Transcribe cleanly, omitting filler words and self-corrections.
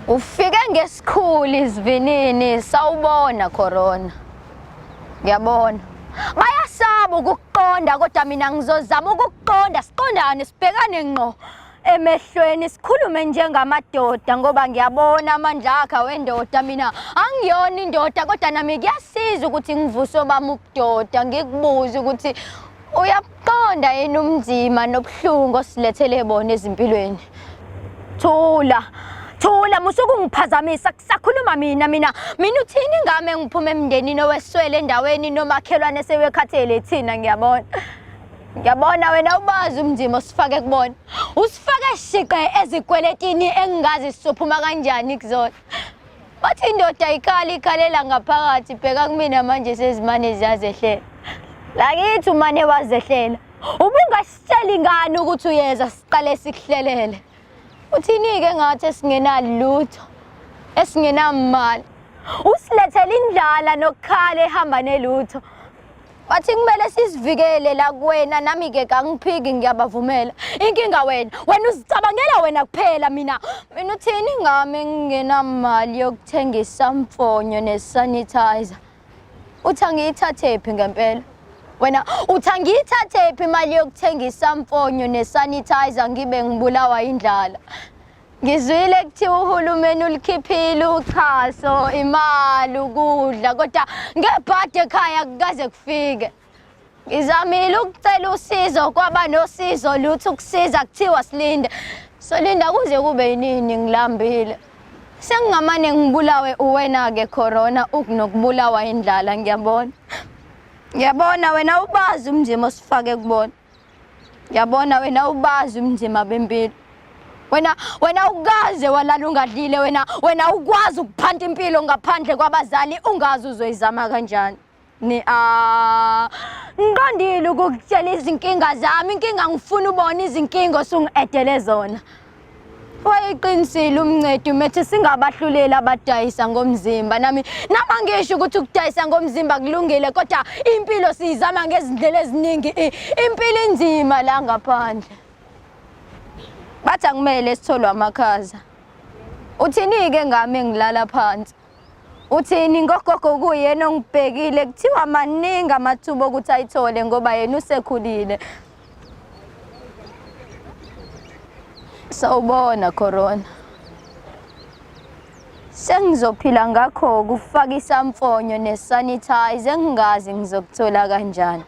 Ufike ngesikhulu isivinini sawubona corona. Ngiyabona. Bayasaba ukukuqonda kodwa mina ngizozama ukukuqonda siqondane sibhekane ngqo emehlweni sikhulume njengamadoda ngoba ngiyabona amandla akhe wendoda mina angiyona indoda kodwa nami kuyasiza ukuthi ngivuse obami ubudoda ngikubuze ukuthi uyabuqonda yini umnzima nobuhlungu osilethele bona ezimpilweni. Thula. Thula musuke ungiphazamisa kusakhuluma mina mina mina uthini ngami engiphuma emndenini oweswele endaweni nomakhelwane sewekhathele thina ngiyabona. Ngiyabona wena ubazi umnzima osifake kubona. Usifake shiqe ezikweletini engingazi sizophuma kanjani kuzona. Bathi indoda ikhala ikhalela ngaphakathi bheka kumina manje sezimane ziyazehlela. Lakithi umane wazehlela. Ubungasitsheli ngani ukuthi uyeza siqale sikuhlelele? Uthini-ke ngathi esingenalutho, esingenamali? Usilethele indlala nokukhala ehamba nelutho. Bathi kumele sizivikele la kuwena nami-ke kangiphiki ngiyabavumela. Inkinga wena, wena uzicabangela wena kuphela mina. Mina uthini ngami engingenamali yokuthenga isamfonyo ne-sanitizer? Uthi angiyithathephi ngempela? Wena uthi angiyithathephi imali yokuthenga isamfonyo ne-sanitizer ngibe ngibulawa indlala? Ngizwile kuthiwa uhulumeni ulikhiphile uxhaso, imali, ukudla kodwa ngebhadi ekhaya kukaze kufike. Ngizamile ukucela usizo kwaba nosizo lutho ukusiza kuthiwa silinde. Solinda kuze kube yinini ngilambile. Sengingamane ngibulawe uwena-ke corona ukunokubulawa indlala ngiyabona. Ngiyabona wena ubazi umnzima osifake kubona. Ngiyabona wena ubazi umnzima bempilo. Wena wena ukaze walala ungadlile wena wena ukwazi ukuphanta impilo ngaphandle kwabazali ungazi uzoyizama kanjani. Ni a ngiqondile ukukutshela izinkinga zami inkinga ngifuna ubona izinkinga osungi-edele zona. Wayeqinisile umncedi umethi singabahluleli abadayisa ngomzimba nami nama ngisho ukuthi ukudayisa ngomzimba kulungile kodwa impilo siyizama ngezindlela eziningi impilo inzima la ngaphandle. Bathi akumele sitholwe amakhaza. Uthini-ke ngami engilala phansi? Uthini ngogogo kuyena ongibhekile kuthiwa maningi amathuba okuthi ayithole ngoba yena usekhulile. Sawubona Corona. Sengizophila ngakho kufaka isamfonyo nesanitizer engingazi ngizokuthola kanjani.